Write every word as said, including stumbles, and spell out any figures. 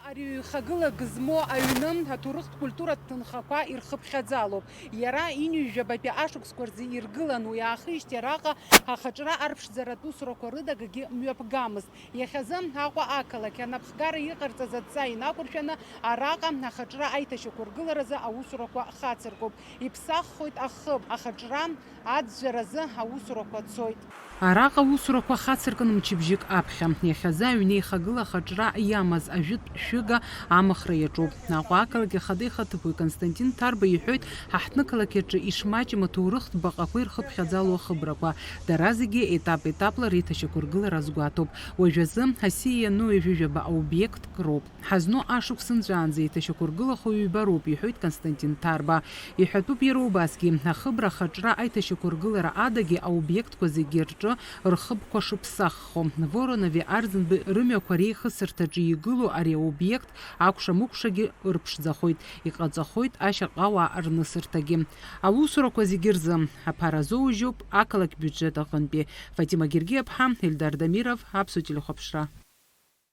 Ари ҩхагылак змоу аҩны аҭоурыхтә культуратә ҭынхақәа ирхыԥхьаӡалоуп. Иара ҩынҩажәабатәи ашықәсқәа рзы иргылан, уи аахижьҭеи араҟа ахаҿра арԥшӡаратә усурақәа рыдагагьы мҩаԥгамызт. Иахьазы Аҟәа ақалақь анапхгара иҟарҵаз адҵа инақәыршәаны араҟа ахаҿра аиҭашьақәыргыларазы аусурақәа хацыркуп. Иԥсаххоит ахыб, ахаҿра аӡәӡәаразы аусурақәа цоит. Араҟа аусурақәа хацыркын мчыбжьык аԥхьа. Иахьазы аҩнеихагыла ахаҿра иамаз ажәытә шәыга амыхра иаҿуп. Аҟәа ақалақь ахада ихаҭыԥуаҩ Константин Ҭарба иҳәоит, ҳаҳҭнықалақь аҿы ишмаҷым аҭоурыхтә баҟақәа ирхыԥхьаӡало ахыбрақәа. Дара зегьы етап-етапла реиҭашьақәыргылара азгәаҭоуп. Уажәазы асиа иану ҩажәижәаба аобиектк роуп. Ҳазну ашықәс нҵәаанӡа еиҭашьақәыргылахо ҩба роуп, иҳәоит Константин Ҭарба. Иҳәатәуп иара убасгьы, ахыбра ахаҿра аиҭашьақәыргылара адагьы аобиектқәа зегьы рҿы рхыбқәа шыԥсаххо. Воронови Арӡынбеи рымҩақәа реихысырҭаҿы игылоу ари аобиект акәша-мыкәшагьы ырԥшӡахоит, иҟаҵахоит ашьаҟауаа рнысырҭагьы. Аусурақәа зегьы рзы аԥара азоужьуп ақалақь биуџьет аҟынтәи. Фатима Гергиаԥҳа, Ельдар Дамиров, Аԥсуа телехәаԥшра.